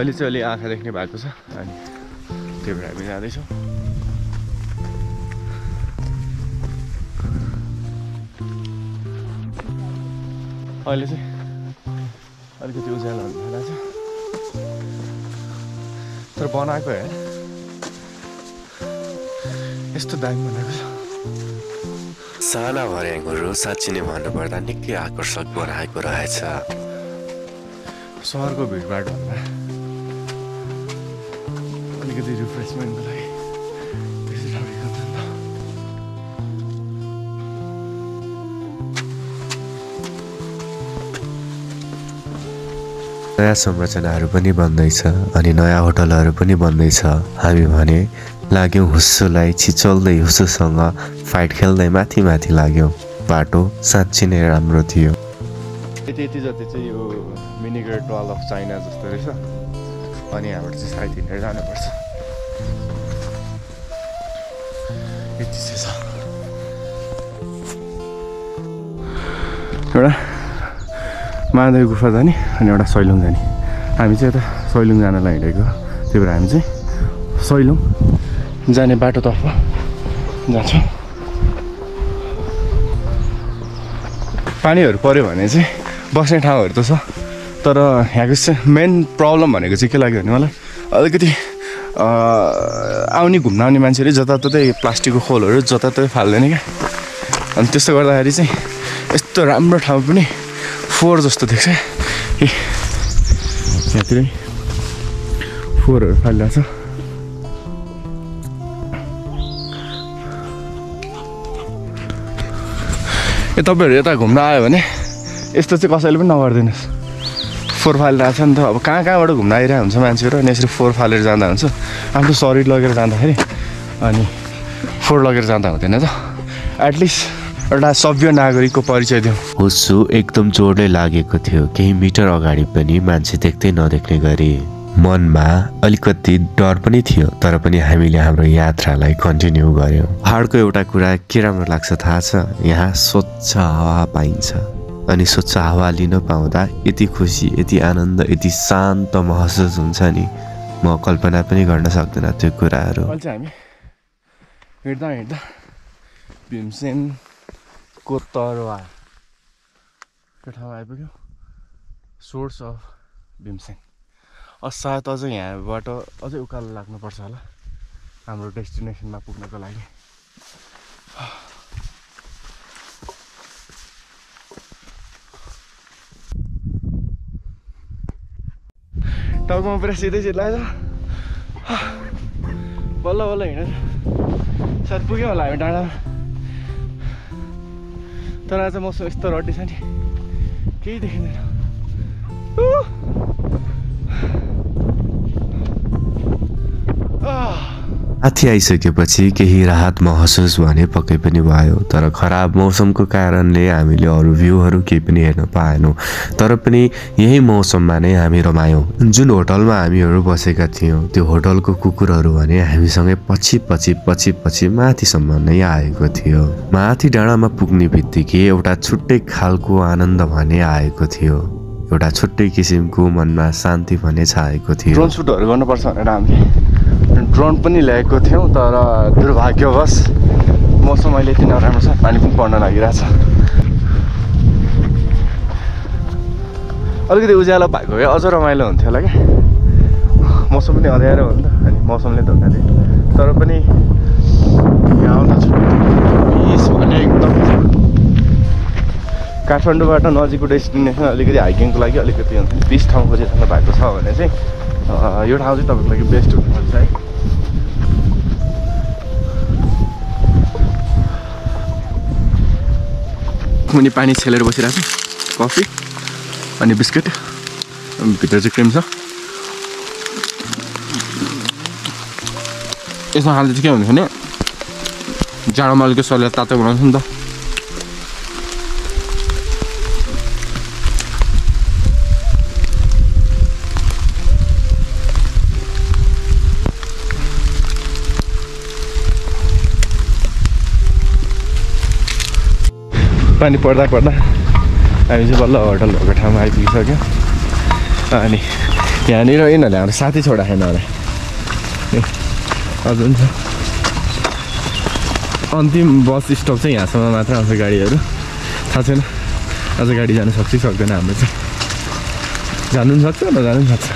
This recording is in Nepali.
अहिले चाहिँ अलि आँखा देख्ने भएको छ अनि त्यही भएर हामी जाँदैछौँ। अहिले चाहिँ अलिकति उज्यालो हुन थालेको छ तर बनाएको हेर यस्तो दामी बनाएको छ। साना भर्याङहरू साँच्ची नै भन्नुपर्दा निकै आकर्षक बनाएको रहेछ। सहरको भिडभाडभन्दा अलिकति रिफ्रेसमेन्टको लागि त्यसरी ठाउँ खान्छ नि त। नयाँ संरचनाहरू पनि बन्दैछ अनि नयाँ होटलहरू पनि बन्दैछ। हामी भने लाग्यौँ हुस्सुलाई छिचल्दै हुस्सुसँग फाइट खेल्दै माथि माथि लाग्यौँ। बाटो साँच्ची नै राम्रो थियो। यति जति चाहिँ यो mini great wall of China जस्तो रहेछ अनि यहाँबाट चाहिँ सायद हिँडेर जानुपर्छ। यति चाहिँ छ एउटा महादेव गुफा जाने अनि एउटा सैलुङ जाने। हामी चाहिँ यता सैलुङ जानलाई हिँडेको त्यही भएर हामी चाहिँ सैलुङ जाने बाटोतर्फ जान्छौँ। पानीहरू पऱ्यो भने चाहिँ बस्ने ठाउँहरू त छ तर यहाँको चाहिँ मेन प्रब्लम भनेको चाहिँ के लाग्यो भने मलाई अलिकति आउने घुम्न आउने मान्छेहरू जताततै प्लास्टिकको खोलहरू जताततै फाल्दैन क्या। अनि त्यस्तो गर्दाखेरि चाहिँ यस्तो राम्रो ठाउँ पनि फोहोर जस्तो देख्छ। यहाँतिरै फोहोरहरू फालिरहेको छ। तपाईँहरू यता घुम्न आयो भने यस्तो चाहिँ कसैले पनि नगरिदिनुहोस्। फोहोर फालिरहेको छ नि त। अब कहाँ कहाँबाट घुम्न आइरहेको हुन्छ मान्छेहरू अनि यसरी फोहोर फालेर जाँदा हुन्छ। आफ्नो शरीर लगेर जाँदाखेरि अनि फोहोर लगेर जाँदा हुँदैन त। एटलिस्ट एउटा सभ्य नागरिकको परिचय दिउँ। हुस्सु एकदम जोडले लागेको थियो। केही मिटर अगाडि पनि मान्छे देख्दै नदेख्ने गरी। मनमा अलिकति डर पनि थियो तर पनि हामीले हाम्रो यात्रालाई कन्टिन्यू गर्यौँ। पहाडको एउटा कुरा के राम्रो लाग्छ थाहा छ? यहाँ स्वच्छ हावा पाइन्छ अनि स्वच्छ हावा लिन पाउँदा यति खुसी यति आनन्द यति शान्त महसुस हुन्छ नि म कल्पना पनि गर्न सक्दैन त्यो कुराहरू। अहिले चाहिँ हामी हिँड्दा हिँड्दा भीमसेनको तरवारको ठाउँ आइपुग्यो। Source of Bhimsen. सायद अझ यहाँबाट अझै उकालो लाग्नुपर्छ होला हाम्रो डेस्टिनेसनमा पुग्नको लागि। टाउकोमा पुरा सिधै लाग्छ। बल्ल बल्ल हिँडेर सायद पुग्यो होला हामी डाँडामा। तर आज मौसम यस्तो रड्डी छ नि केही देखिँदैन। माथि आइसकेपछि केही राहत महसुस भने पक्कै पनि भयो तर खराब मौसमको कारणले हामीले अरू भ्यूहरू केही पनि हेर्न पाएनौँ। तर पनि यही मौसममा नै हामी रमायौँ। जुन होटलमा हामीहरू बसेका थियौँ त्यो होटलको कुकुरहरू भने हामीसँगै पछि पछि पछि पछि माथिसम्म नै आएको थियो। माथि डाँडामा पुग्ने बित्तिकै एउटा छुट्टै खालको आनन्द भने आएको थियो। एउटा छुट्टै किसिमको मनमा शान्ति भने छाएको थियो। ड्रोन सुटहरू गर्नुपर्छ भनेर हामीले ड्रोन पनि ल्याएको थियौँ तर दुर्भाग्यवश मौसम अहिले यति नराम्रो छ पानी पनि पर्न लागिरहेछ। अलिकति उज्यालो भएको भए अझ रमाइलो हुन्थ्यो होला क्या। मौसम पनि अँध्यारो हो नि त अनि मौसमले धोका दियो तर पनि यहाँ आउँदा पिस भने एकदम काठमाडौँबाट नजिकको डेस्टिनेसन अलिकति हाइकिङको लागि अलिकति हुन्छ नि पिस ठाउँ खोजिरहनु भएको छ भने चाहिँ यो ठाउँ चाहिँ तपाईँको लागि बेस्ट हुनुपर्छ है। मुनि पानी छेलेर बसिरहेको छु। कफी अनि बिस्किट भित्र चाहिँ क्रिम छ। यसमा खाँदा चाहिँ के हुन्छ भने जाडोमा अलिकति शरीर तातो बनाउँछ नि त। पानी पर्दा हामी चाहिँ बल्ल होटल भएको ठाउँमा आइपुगिसक्यो अनि यहाँनिर यिनीहरूले हाम्रो साथै छोडाएन होला अझ पनि छ अन्तिम बस स्टप चाहिँ यहाँसम्म मात्र आउँछ गाडीहरू थाहा छैन अझ गाडी जानु सक्छ कि सक्दैन हाम्रो चाहिँ जानु पनि सक्छ नजानु पनि सक्छ